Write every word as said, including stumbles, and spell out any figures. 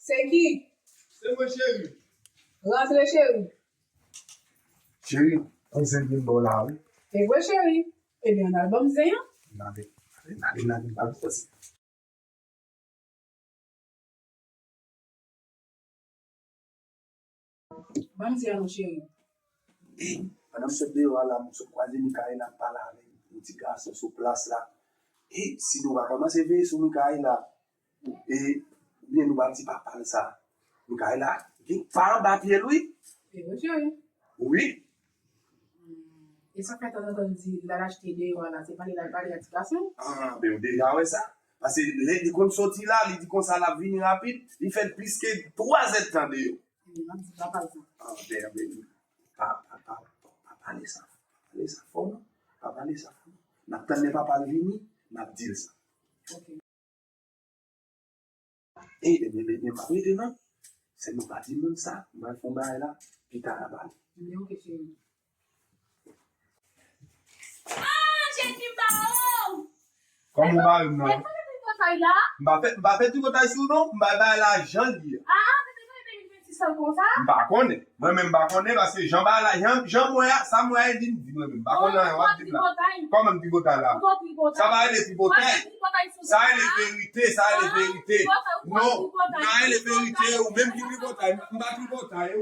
Se ki? Se mwen, cheri. Rantre, cheri. Cheri, kouzen vin bò la, wi. E vre, cheri. Ebyen, ann al ban m zen an. N ale, n ale, n ale, n ale, n ale. Ban m di a non, cheri. E, pandan m sot deyò a la, m sot kwaze Mikaela ap pale avèk yon ti gason sou plas la. E, si nou pa kòmanse veye sou Mikaela, e, oubyen nou pa di papa l sa, Mikaela gen pa anba pye l, wi. E wi, cheri. Wi. E sa fè tanzantan l di, l al achte deyò a la, se pale l al pale ak ti gason. Ah, ben, w deja wè sa. Paske lè li konn soti la, li di konsa l ap vini rapid, li fè plis ke twa zèdtan deyò. Ebyen, m ap di papa l sa. Ah, ben, ben, pa, pa, pa, pa pale sa. Pa pale sa fò, non. Pa pale sa fò, non. N ap tann lè papa l vini, n ap di l sa. Ok. E, ebyen, ebyen, pa rete, non. Se nou pa di moun sa, m pral fè yon bagay la, pita n a pale. Ebyen, ok, cheri. Ah, Jenny, m ba ou! Kòman w ba yo m nan? Mwen fè tripotay la. M pa fè, m pa fè tripotay sou non, m bay bagay la jan l ye a. Ah, ah, mwen te konnen depi ventis an konsa. M pa konnen. Mwen menm m pa konnen paske jan bagay la, jan, jan m wè a, sa m wè a e di m di mwen menm. M pa konnen anyen w ap di m la. Kòman m tripotay la? Sa pa rele tripotay. Sa rele verite, sa rele verite. Non, sa rele verite, ou menm ki tripotay, m pa tripotay.